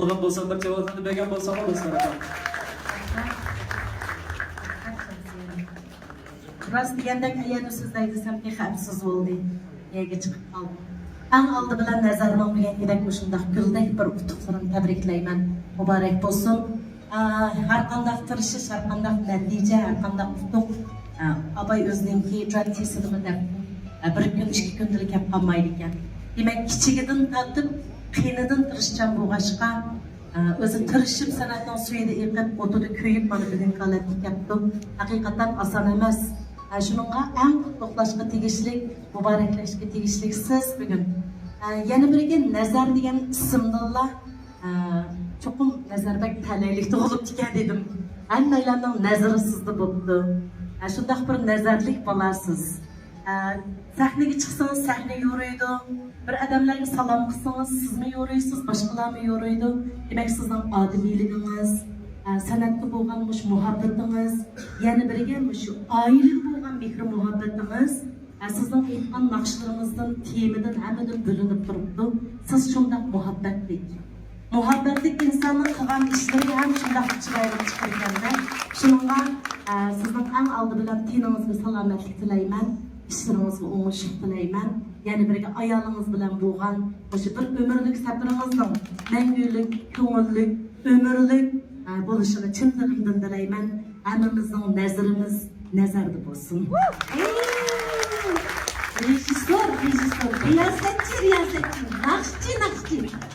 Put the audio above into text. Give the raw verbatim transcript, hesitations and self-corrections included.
بولغان بولساڭلار، جاۋابلارنى بەرگەن بولساڭلار، دوستلار. راست دېگەندەك، ئەگەر سۆزلەي دېسەم، تېخى ئەپسىز بولدى. يەرگە چىقىپ قالدىم. ئەڭ ئالدى بىلەن نەزەرنىڭ دېگەندەك مۇشۇنداق گۈلدەك بىر ئۇتۇقلىرىنى تەبرىكلەيمەن. مۇبارەك بولسۇن. ئا، ھەر قانداق تىرىشىش، ھەر قانداق نەتىجە، ھەر قانداق ئۇتۇق، ئا، ئاباي ئۆزىنىڭكى جان تېسىدىمۇ دەپ، ئا، بىر كۈن، ئىككى كۈندىلا كەپ قالمايدىكەن. دېمەك، كىچىكىدىن تارتىپ، قېنىدىن تىرىشچان بولغاچقا، ئا، ئۆزى تىرىشىپ، سەنئەتنىڭ سۈيىدە ئېقىپ، ئوتىدا كۆيۈپ، مانا بۈگۈنكى ھالەتكە كەپتۇ. ھەقىقەتەن ئاسان ئەمەس. ئا، شۇنىڭغا ئەڭ قۇتلۇقلاشقا تېگىشلىك، مۇبارەكلەشكە تېگىشلىك سىز بۈگۈن. ئا، يەنە بىرىگە نەزەر دېگەن ئىسىمدىنلا ئە، چوقۇم نەزەر بەك تەلەيلىك تۇغۇلۇپتىكەن دېدىم. ھەممەيلەننىڭ نەزىرى سىزدە بوپتۇ. ئە، شۇنداق بىر نەزەرلىك بالاسىز. ئە، سەھنىگە چىقسىڭىز سەھنە يورۇيدۇ. بىر ئادەملەرگە سالام قىلسىڭىز سىزمۇ يورۇيسىز، باشقىلارمۇ يورۇيدۇ. دېمەك، سىزنىڭ ئادىمىيلىكىڭىز، ئە، سەنئەتكە بولغان مۇشۇ مۇھەببىتىڭىز، يەنە بىرگە مۇشۇ ئائىلىگە بولغان مېھرى مۇھەببىتىڭىز، ئە، سىزنىڭ ئېيتقان ناخشىلىرىڭىزدىن، تېمىدىن، ھەممىدىن بىلىنىپ تۇرۇپتۇ. سىز شۇنداق مۇھەببەتلىك. مۇھەببەتلىك ئىنساننىڭ قىلغان ئىشلىرى ھەم شۇنداق چىرايلىق چىقىدىكەن-دە. شۇنىڭغا، ئە، سىزنىڭ ئەڭ ئالدى بىلەن تېنىڭىزگە سالامەتلىك تىلەيمەن، ئىشلىرىڭىزغا ئوڭۇشلۇق تىلەيمەن. يەنە بىرگە ئايالىڭىز بىلەن بولغان مۇشۇ بىر ئۆمۈرلۈك سەپىرىڭىزنىڭ مەڭگۈلۈك، كۆڭۈللۈك، ئۆمۈرلۈك، ئە، بولۇشىغا چىن دىلىمدىن تىلەيمەن. ھەممىمىزنىڭ نەزىرىمىز نەزەردە بولسۇن. رېژىسسور، رېژىسسور، رىياسەتچى، رىياسەتچى، ناخشىچى، ناخشىچى.